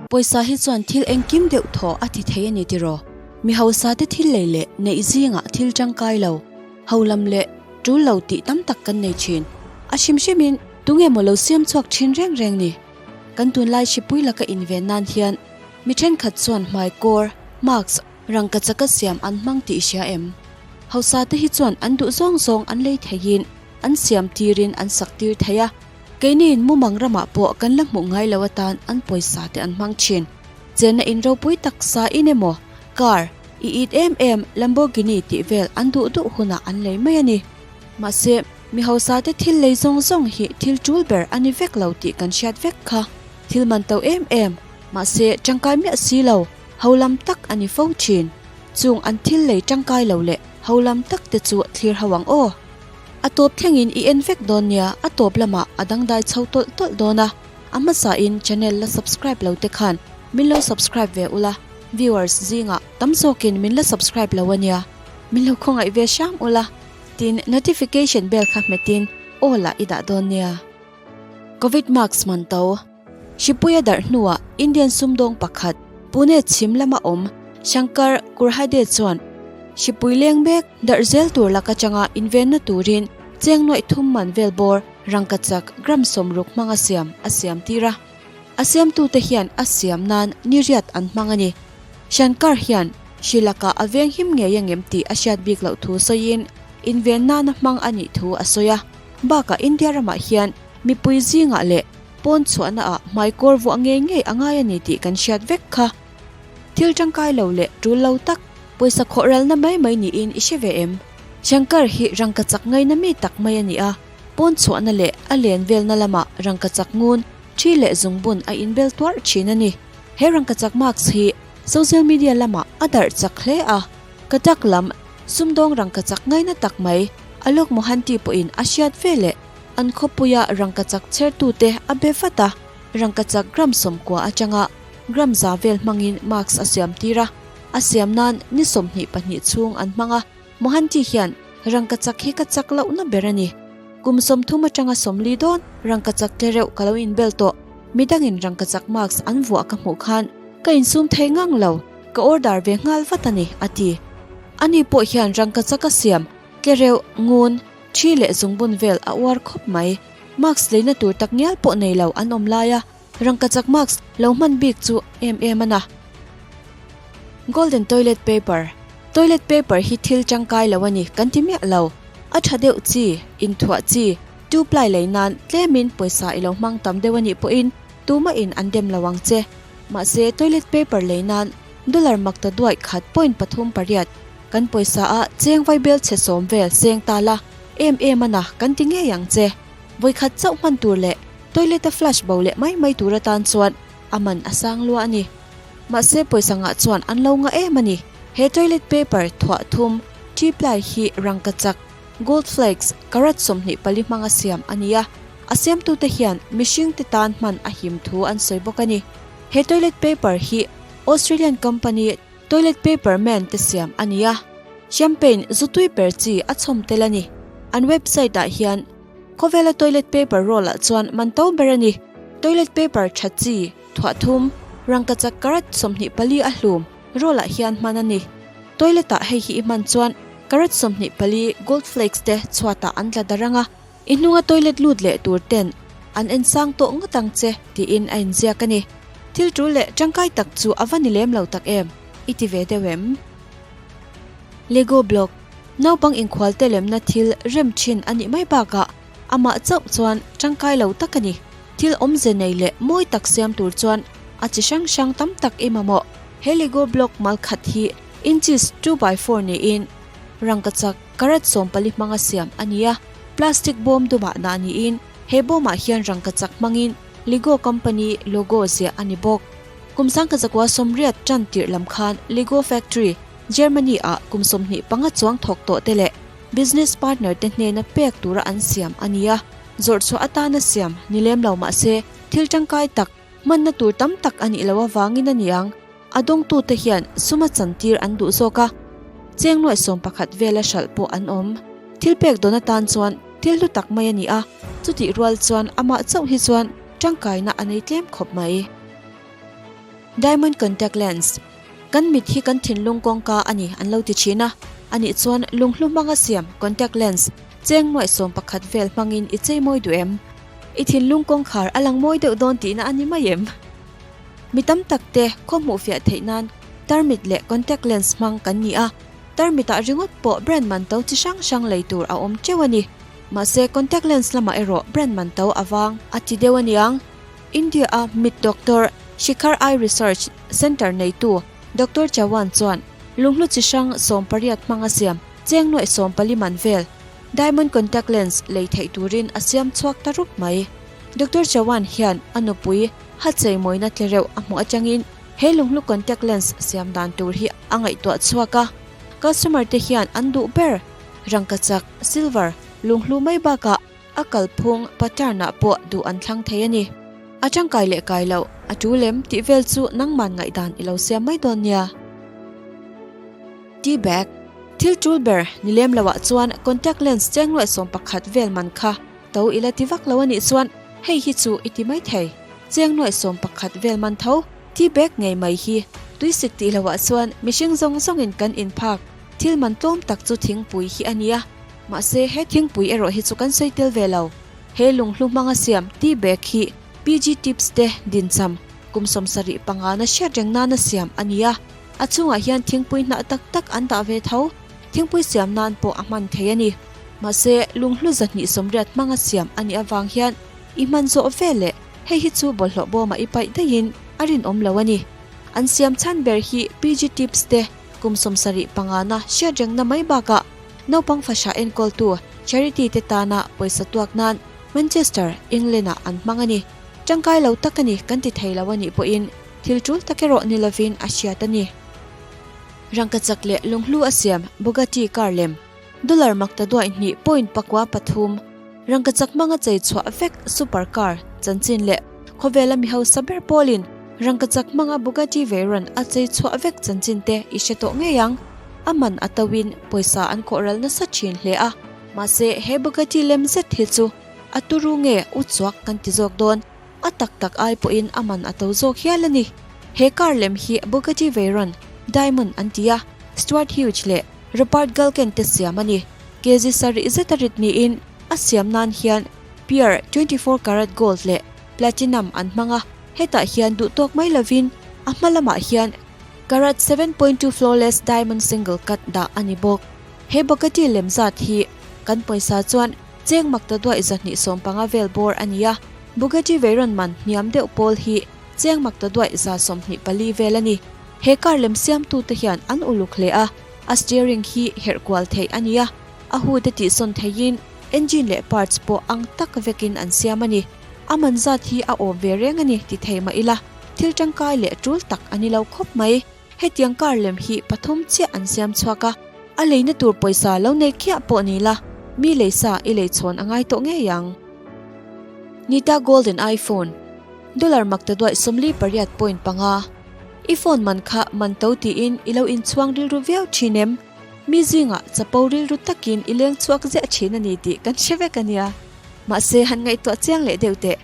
Pawisa hi chuan thil engkim deuh thaw a ti thei a ni tiraw? Mi hausa te thil lei leh neih zingah thil tangkai lo, ho lam leh tul lo tih tam tak kan nei thin. A hrim hrimin tunge maw lo siam chhuak thin reng reng ni? Kan tunlai hripui laka inven nan hian mi thenkhat chuan hmaikawr, mask, rangkachaka siam an hmang tih i hria em? Hausa te hi chuan an duh zawng zawng an lei theiin an siam tirin an sak tir thei a. Keiniin mumang ramah pawh kan la hmuh ngai lo atan an pawisa te an hmang thin. Chenna in ropui tak sa in emaw, car, i it em em Lamborghini tih vel an duh duh hunah an lei mai a ni. Mahse, mi hausa te thil lei zawng zawng hi thil tul ber a ni vek lo tih kan hriat vek kha. Thil man to em em, mahse tangkai miah si lo, ho lam tak a ni fo thin. Chung an thil lei tangkai lo leh ho lam tak te chu thlir ho ang aw. A tawp thlengin i en vek dawn nia, a tawp lamah a dangdai chho tawlh tawlh dawn a, a hmasain channel la subscribe lo te khan min lo subscribe ve ula, viewers zingah tam zawkin min la subscribe lo a nia, min lo khawngaih ve hram ula, tin notification bell kha hmetin all ah i dah dawn nia. Covid mask man to. Hripui a darh hnuah Indian sumdawng pakhat Pune chhim lama awm Shankar Kurhade chuan hripui leng mek darh zel tur lak atanga invenna turin cheng nuaih thum man vel bawr rangkachak gram sawmruk hmanga siam a siam tir a. A siamtute hian a siam nan ni riat an hmang a ni. Shankar hian hri lakah a veng him ngei angem tih a hriat bik loh thu sawiin inven nana hmang a nih thu a sawi a. Bakah India ramah hian mipui zingah leh Pawn chhuahna ah hmaikawr vuah ngei ngei a ngai a ni tih kan hriat vek kha. Thil tangkai lo leh tul lo tak, pawisa khawh ralna mai mai niin i hre ve em? Shankar hi rangkachak ngaina mi tak mai a ni a, pawn chhuahna leh a len velna lamah rangkachak ngun, thi leh zungbun a inbel tuarh thin a ni. He rangkachak mask hi social media lamah a darh chak hle a, Katak lam sumdawng rangkachak ngaina tak mai Alok Mohanty pawhin a hriat ve leh An khawpuia rangkachak chhertute a be vat a, rangkachak gram 90 atanga gram za vel hmangin mask a siam tir a, a siam nan ni 22 chhung an hmang a, Mohanty hian rangkachak hi ka chak lohna ber a ni. Kum 30 atanga 40 dawn rangkachak tle reuh ka lo inbel tawh, midangin rangkachak mask an vuah ka hmuh khan ka insum thei ngang lo, ka order ve nghal vat a ni, a ti. Ani pawh hian rangkachak a siam tle reuh ngun. Thi leh zungbun vel a uar khawp mai. Mask leina tur tak ngial pawh nei lo an awm lai a, rangkachak mask lo hman bik chu em em a na. Golden toilet paper, Toilet paper hi thil tangkai lo a ni kan ti miah lo. A tha deuh chi, inthuah chi, two ply lei nan tlemin pawisa i lo hmang tam deuh a nih pawhin tumah in an dem lo ang che. Mahse toilet paper lei nan dollar mak ta duaih khat point pathum pariat Kan pawisa a cheng vai bel chhe sawm vel seng ta la, em em a na kan ti ngei ang che. Vawikhat chauh hman tur leh toilet a flush bo leh mai mai tur atan chuan a man a sang lua a ni. Mahse pawisa ngah chuan an lo ngah em a ni. He toilet paper thuah thum tea ply hi rangkachak, gold flakes, karat 24 hmanga siam a ni a. A siamtute hian mihringte tan hman a him thu an sawi bawk a ni. He toilet paper hi Australian company Toilet paper man te siam a ni a, champagne zu tui per chi a chhawm tel a ni. An website ah hian khawvela toilet paper roll ah chuan man to ber a ni. Toilet paper tha chi thuah thum, rangkachak karat 24 a hlum roll ah hian hman a ni. Toilet ah hei hi i hman chuan karat 24 gold flakes te chhuatah an tla darh ang a, i hnunga toilet lut leh tur ten an en sang tawh ngawt ang che tiin a inziak a ni. Thil tul leh tangkai tak chu a va ni lem lo tak em? I ti ve deuh em? Lego block, Naupang inkhual te lemna thil rem thin a nih mai bakah amah chauh chuan tangkai lo tak a ni. Thil awmze nei leh mawi tak siam tur chuan a chi hrang hrang tam tak i mamawh. He Lego block mal khat hi inches 2x4 niin rangkachak karat 14 hmanga siam a ni a, plastic bawm dumah nah niin he bawmah hian rangkachak hmangin Lego company logo ziah a ni bawk. Kum sangkazakua sawmriat tan tirh lam khan Lego factory, Germany ah kum 25 chuang thawk tawh te leh business partner te hnena pek tura an siam a ni a, zawrh chhuah atana siam ni lem lo mah se thil tangkai tak, hmanna tur tam tak a nih loh avangin a ni ang. A dawngtute hian suma chantir an duh zawk a, cheng nuaih 11 vela hralh pawh an awm. Thil pek dawn atan chuan thil hlu tak mai a ni a, chutih rual chuan amah chauh hi chuan tangkaina a nei tlem khawp mai. Diamond contact lens, Kan mit hi kan thinlung kawngka a ni an lo ti thin a, anih chuan lunghlu hmanga siam contact lens cheng nuaih 11 vel hmangin i chei mawi duh em? I thinlung kawngkhar a lang mawi deuh dawn tihna a ni mai em? Mi tam tak te khaw hmuh fiah theih nan tarmit leh contact lens hmang kan ni a, tarmitah ringawt pawh brand man to chi hrang hrang lei tur a awm teuh a ni. Mahse contact lens lamah erawh brand man to a vang a ti deuh a niang. India-a mit doctor Shikhar Eye Research Centre neitu Doctor Chawan chuan lunghlu chi hrang 18 hmanga siam cheng nuaih 14 man vel diamond contact lens lei theih turin a siam chhuak ta rup mai. Doctor Chawan hian a nupui ha cheimawina tle reuh a hmuh atangin he lunghlu contact lens siam dan tur hi a ngaihtuah chhuak a. Customer te hian an duh ber rangkachak, silver, lunghlu mai bakah A kalphung, pattern, ah pawh duh an thlang thei a ni. A tangkai leh kai loh, a tu lem tih vel chu nangman ngaihdan i lo siam mai dawn nia. Tea bag, Thil tul ber ni lem lo ah chuan contact lens cheng luaih 11 vel man kha to i la ti vak lo a nih chuan hei hi chu i ti mai thei. Cheng nuaih 11 vel man tho tea bag ngei mai hi tuisik tih lo ah chuan mihring zawng zawngin kan inphak thil man tlawm tak chu thingpui hi a nia. Mahse, he thingpui erawh hi chu kan sawi tel ve lo. He lunghlu hmanga siam tea bag hi PG Tips te dincham kum 75 na hriat reng nana siam a ni a. A chungah hian thingpui hnah tak tak an dah ve tho. Thingpui siam nan pawh a hman thei a ni. Mahse, lunghlu 280 hmanga siam a nih avang hian i hman zawh ve leh hei hi chu bawlhhlawh bawmah i paih daihin a rinawm lo a ni. An siam chhan ber hi PG Tips te kum 75 na hriat rengna mai bakah Naupang fahra enkawltu Charity te tana pawisa tuak nan Manchester, England-ah an hmang a ni. Tangkai lo tak a ni kan ti thei lo a nih pawhin thil tul tak erawh ni lovin a hriat a ni. Rangkachak leh lunghlu a siam Bugatti car lem dollar makta duaih hnih point pakua pathum rangkachak hmanga chei chhuah vek super car chanchin leh khawvela mi hausa ber pawlin rangkachak hmanga Bugatti Veyron a chei chhuah vek chanchin te i hre tawh ngei ang. A man a to in pawisa an khawh ral nasa thin hle a, mahse he Bugatti lem zet hi chu a turu nge u chuak kan ti zawk dawn, a tak tak ai pawhin a man a to zawk hial a ni. He car lem hi Bugatti Veyron Diamond an ti a, Stuart Hughes leh Robert Galken te siam a ni. Kg sarih zet a rit niin a siam nan hian pure 24 karat gold leh platinum an hmang a, hetah hian duhtawk mai lovin a hma lamah hian Karat 7.2 flawless diamond single cut dah a ni bawk. He Bugatti lem zat hi kan pawisa chuan cheng makta duaih 215 vel bawr a ni a, Bugatti Veyron man hniam deuh pawl hi cheng makta duaih 124 vel a ni. He car lem siamtute hian an uluk hle a, a steering hi herh kual theih a ni a, a hood a tihsawn theihin engine leh parts pawh ang tak vekin an siam a ni. A man zat hi a awm ve reng a ni ti thei mah ila. Thil tangkai leh tul tak a ni lo khawp mai. Hetiang car lem hi pathum chiah an siam chhuak a, a leina tur pawisa lo nei khiah pawh ni la, mi leisa i lei chhawn a ngai tawh ngei ang. Nita Golden iPhone, Dollar makta duaih 48.5. I phone man kha man to tiin i lo inchhuang rilru viau thin em? Mi zingah chapo rilru takin i leng chhuak ziah thin a ni tih kan hre vek a nia. Mahse han ngaihtuah chiang leh deuh teh.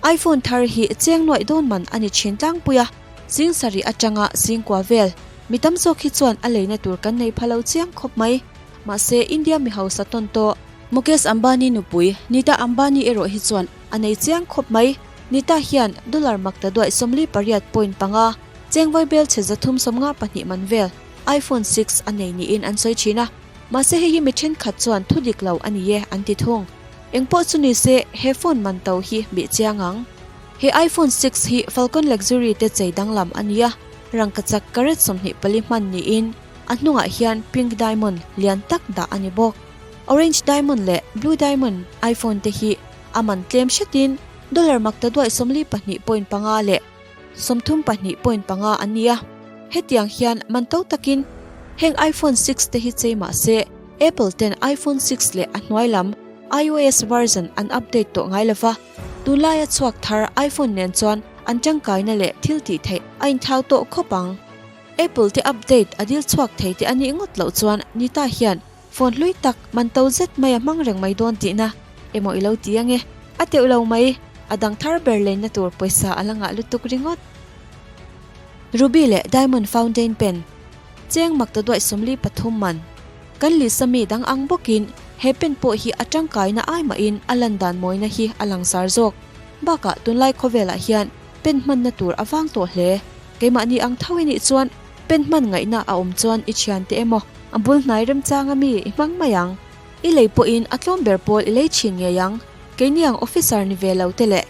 iPhone thar hi cheng nuaih dawn man a ni thin tlangpui a, sing sarih atanga sing kua vel. Mi tam zawk hi chuan a leina tur kan nei pha lo chiang khawp mai. Mahse, India mi hausa tawn tawh. Mukesh Ambani nupui Nita Ambani erawh hi chuan a nei chiang khawp mai. Nita hian dollar makta duaih 48.5, cheng vawi bel chhe 352 man vel iPhone 6 a nei niin an sawi thin a. Mahse hei hi mi thenkhat chuan thu dik lo a ni e an ti thung. Engpawh chu ni se, he phone man to hi bih chiang ang. He iPhone 6 hi Falcon Luxury te chei danglam a ni a, rangkachak carat 24 hman niin a hnungah hian pink diamond lian tak dah a ni bawk. Orange diamond leh blue diamond iPhone te hi a man tlem hretin dollar makta duaih 42.5 leh 32.5 an ni a. Hetiang hian man to takin heng iPhone 6 te hi chei mah se, Apple ten iPhone 6 leh a hnuai lam iOS version an update tawh ngai lova, tunlaia chhuak thar iPhone nen chuan an tangkaina leh thil tih theih a inthlau tawh khawp ang. Apple te update a dil chhuak thei te a nih ngawt loh chuan Nita hian phone hlui tak man to zet mai a hmang reng mai dawn tihna emaw i lo ti ange. A teuh lo mai, a dang thar ber leina tur pawisa a la ngah lutuk ringawt. Ruby leh Diamond Fountain Pen, cheng mak ta duaih 43 man. Kan list a mi dang ang bawkin he pen pawh hi a tangkaina ai mahin a lan dan mawina hi a langsar zawk. Bakah tunlai khawvelah hian pen hmanna tur a vang tawh hle. Keimahni ang tho i nih chuan pen hman ngaihna a awm chuan i thiante emaw a bul hnai remchanga mi i hmang mai ang. I lei pawhin a tlawm ber pawl i lei thin ngei ang. Keini ang officer ni ve lo te leh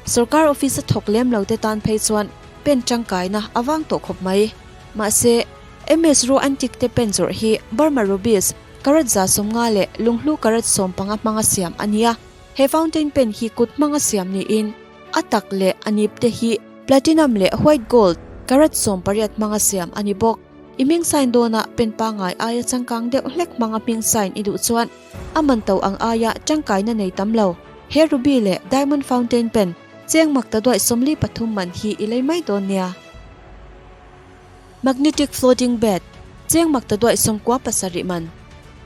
sorkar office a thawk lem lo te tan phei chuan pen tangkaina a vang tawh khawp mai. Mahse, MS Ro Antique te pen zawrh hi Burma Rubies karat 150 leh lunghlu karat 15 hmanga siam a ni a. He fountain pen hi kut hmanga siam niin a tak leh a nip te hi platinum leh white gold karat 18 hmanga siam a ni bawk. I hming sign dawnah pen pangngai aia changkang deuh hlek hmanga hming sign i duh chuan a man to ang aia tangkaina nei tam lo. He ruby leh diamond fountain pen cheng mak ta duaih 43 man hi i lei mai dawn nia. Magnetic floating bed cheng mak ta duaih 97 man.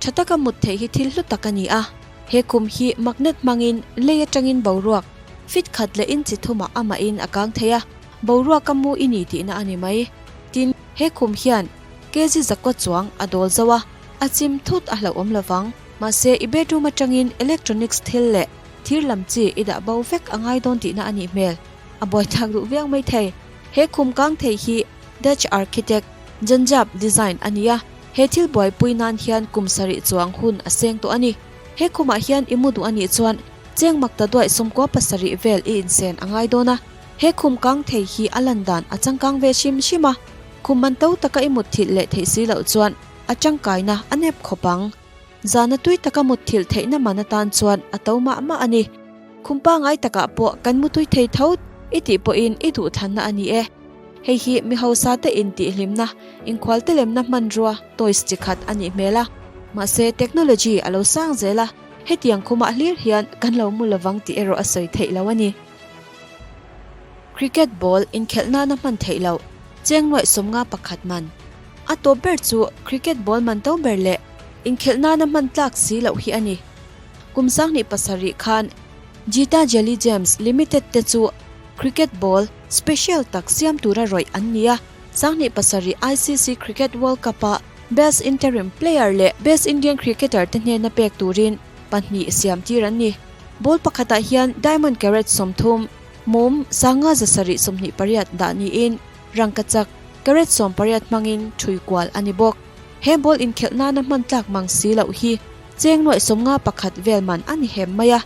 Tha taka mut theih hi thil hlu tak a ni a. He khum hi magnet hmangin lei atangin boruak fit khat leh inchi thumah amahin a kang thei a, boruak a mu i ni tihna a ni mai. Tin, he khum hian kg zakua chuang a dawl zo a, a chim thut a hlauhawm lovang. Mahse, i bedroom atangin electronics thil leh thir lam chi i dah bo vek a ngai dawn tihna a nih hmel. A buaithlak duh viau mai thei. He khum kang thei hi Dutch architect Jan Jaap design a ni a, he thil buaipui nan hian kum sarih chuang hun a seng tawh a ni. He khumah hian i mu duh a nih chuan cheng mak ta duaih 97 vel i insen a ngai dawn a. He khum kang thei hi a lan dan a changkang ve hrim hrim a, khum man to taka i mut thilh leh theih si loh chuan a tangkaina a nep khawp ang. Zana tui taka mut thilh theihna man atan chuan a to mah mah a ni. Khum pangngai takah pawh kan mu tui thei tho i tih pawhin i duhthlanna a ni e. Hei hi mi hausa te intihhlimna, inkhualte lemna hmanrua, toys chi khat a nih hmel a. Mahse technology a lo sang zel a, hetiang khumah hlir hian kan lo mu lovang tih erawh a sawi theih lo a ni. Cricket ball inkhelh nana hman theih loh, cheng nuaih 51 man. A tawp ber chu cricket ball man to ber leh inkhelh nana hman tlak si loh hi a ni. Kum 2007 khan Gita Jelly Gems Limited te chu cricket ball special tak siam tura rawih an ni a. 2007 ICC Cricket World Cup-a Best Interim Player leh Best Indian Cricketer te hnena pek turin pahnih siam tir an ni. Ball pakhatah hian diamond carat 30, mum 5,728 dah niin rangkachak carat 18 hmangin thui kual a ni bawk. He ball inkhelh nana hman tlak mang si loh hi cheng nuaih 51 vel man a ni hem mai a.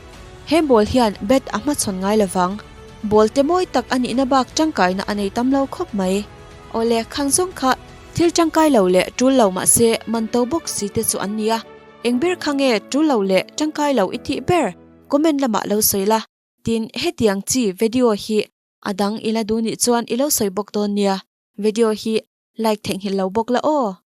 He ball hian bat a hmachhawn ngai lovang. Ball te mawi tak a nihna bak tangkaina a nei tam lo khawp mai. Awle, khang zawng kha thil tangkai lo leh tul lo mahse man to bawk si te chu an ni a. Eng ber kha nge tul lo leh tangkai lo i tih ber? Comment lamah lo sawi la. Tin, hetiang chi video hi a dang i la duh nih chuan i lo sawi bawk dawn nia. Video hi like theihnghilh lo bawk la aw.